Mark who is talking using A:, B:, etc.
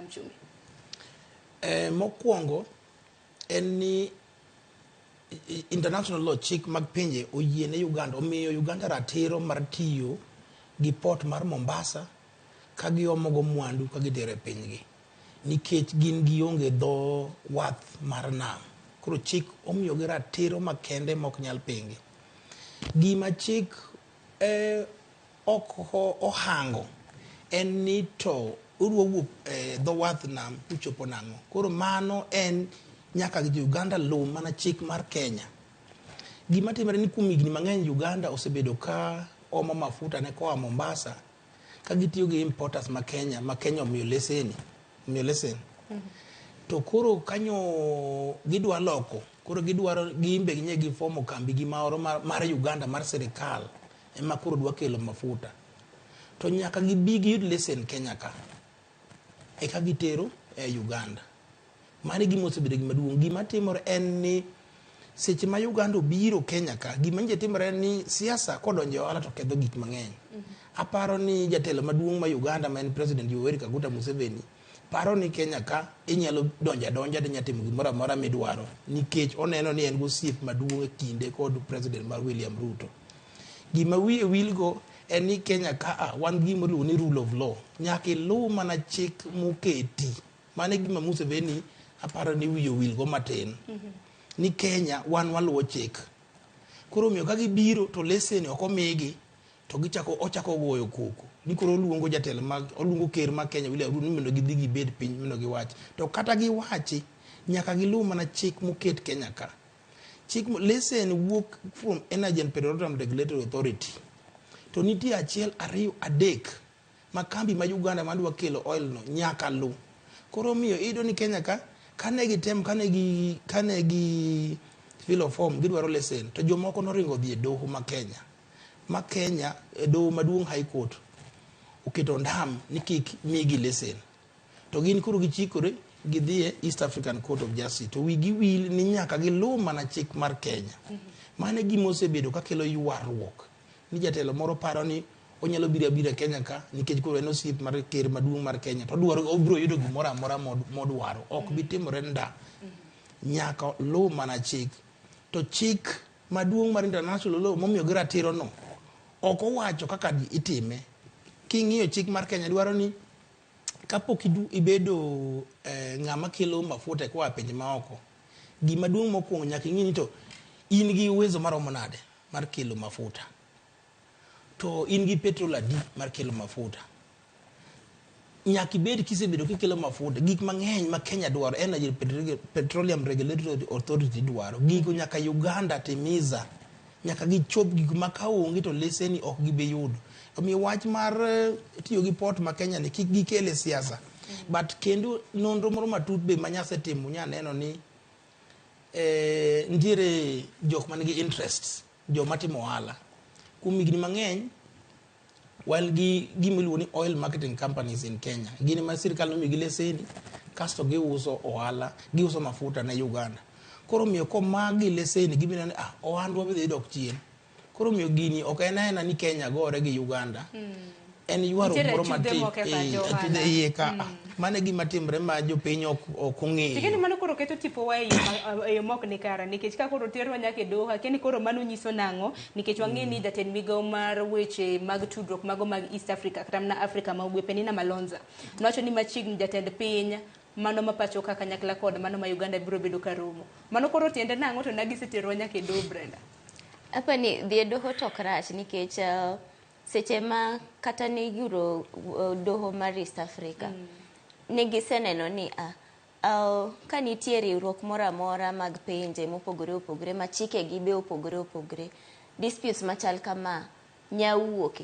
A: Nam Chumbi?
B: Mokwongo en ni international law, chik mag pinje oyie ne Uganda, omiyo Uganda ratiro mar tiyo gi port mar Mombasa ka giomo go mwandu ka gitero e pinygi, nikech gin gionge dho wath mar nam. Koro chik omiyogi ratiro makende mok nyal pingi. Gima chik ok ohango en ni to udwa wuok e dho wath nam uchopo nang'o. Koro mano en nyaka jo Uganda luw mana chik mar Kenya. Gima timore ni kuom higni mang'eny Uganda osebedo ka omo mafuta ne koa Mombasa ka gitiyo gi importers ma Kenya, ma Kenya omiyo leseni, omiyo lesen. To koro kanyo gidwa loko, koro gidwaro gimbe ginye gifomo kambi gi moro mar Uganda mar sirikal ema koro dwa kelo mafuta. To nyaka gibi giyud lesen Kenya ka eka gitero e Uganda. Mano e gima osebedo gima duong'. Gima timore en ni seche ma Uganda obiro Kenya ka, gima nyiche timore en ni siasa kodonjo e ohala to ketho gik mang'eny. Aparo ni jatelo maduong' ma Uganda ma en President Yoweri Kaguta Museveni paro ni Kenya ka inyalo donjo adonja tinya timo gimoro amora midwaro, nikech oneno ni en gosiep maduong' e kinde kod President mar William Ruto. Gima wiye wilgo en ni Kenya ka a wan gi gima iluongo ni rule of law. Nyaka iluw mana chik moketi. Mano e gima Museveni aparo ni wiye owilgo matin. Ni Kenya wan waluwo chik. Koro omiyo ka gibiro to lesen ok omigi to gichako ochako goyo koko. Ni koro oluongo jatelo mag oluongo ker mar Kenya William Ruto ni mondo gidhi gibed piny mondo giwach. To kata giwachi nyaka giluw mana chik moket Kenya ka. Chik lesen wuok from Energy and Petroleum Regulatory Authority. To nitie achiel, ariyo, adek ma kambi ma Uganda madwa kelo oil no nyaka luw. Koro omiyo iyudo ni Kenya ka kane gitem kane gi filo form gidwaro lesen to jomoko noringo odhi e doho ma Kenya. Ma Kenya e doho maduong' High Court oketo ondam ni kik migi lesen. To gin koro gichikore gidhi e East African Court of Justice to wigi wil ni nyaka giluw mana chik mar Kenya. Mano e gima osebedo kakelo ywaruok ni jatelo moro paro ni onyalo biro abira Kenya ka nikech koro en osiep mar ker maduong' mar Kenya to odwaro obiro yudo gimoro amora modwaro. Ok bi timore nda. Nyaka luw mana chik. To chik maduong' mar international law momiyo gi ratiro no ok owacho kaka itime. King'iyo chik mar Kenya dwaro ni kapok ibedo ng'ama kelo mafuta koa e pinje maoko, gima duong' mokwongo nyaka ing'i ni to in gi uwezo maromo nade mar kelo mafuta. To in gi petrol adi mar kelo mafuta. Nyaka ibed kisebedo kikelo mafuta, gik mang'eny ma Kenya dwaro, Energy Petroleum Regulatory Authority dwaro, gigo nyaka Uganda timiza. Nyaka gichop gik ma kaonge to leseni ok gibi yudo. Omiyo wach mar tiyo gi port ma Kenya ni kik gikel e siasa. But kendo nonro moro matut be ma nyasetimo nya neno ni nitiere jok man gi interests, joma timo ohala. Kuom higni mang'eny wan gi gima iluongo ni oil marketing companies in Kenya. Gin ema sirikal nomiyogi leseni kasto giuso ohala, giuso mafuta ne Uganda. Koro omiyo komagi leseni gibiro ni ah, ohandwa be dhi dok chien. Koro omiyo gini ok en aena ni Kenya gore gi Uganda. En ywaruok
A: Nitiere
B: moro
A: achudhe
B: matin.
A: moko e pach ohala.
B: Achudhe iye ka. Mano e gima timre ma jopiny ok ong'eyo.
A: Tikeni mano koro keto tipo wa e yo mok ni kare, nikech ka koro terwa nyaka e doho, akia ni koro mano nyiso nang'o, nikech wang'e ni jatend migawo mar weche mag tudruok mago mag East Africa kata mana Africa ma Ugwe, Penina Malonza, nowacho ni machiegni jatend piny mano ma pacho ka kanyakla kod mano ma Uganda biro bedo ka romo. Mano koro tiende nang'o to na giseterwa nyaka e doho, Brenda?
C: Apa ni dhi e doho to ok rach, nikech seche ma kata ne iguro doho mar East Africa, ne giseneno ni ka nitie riwruok moro amora mag pinje mopogore opogore ma chikegi be opogore opogore, disputes machal kama nya wuoke.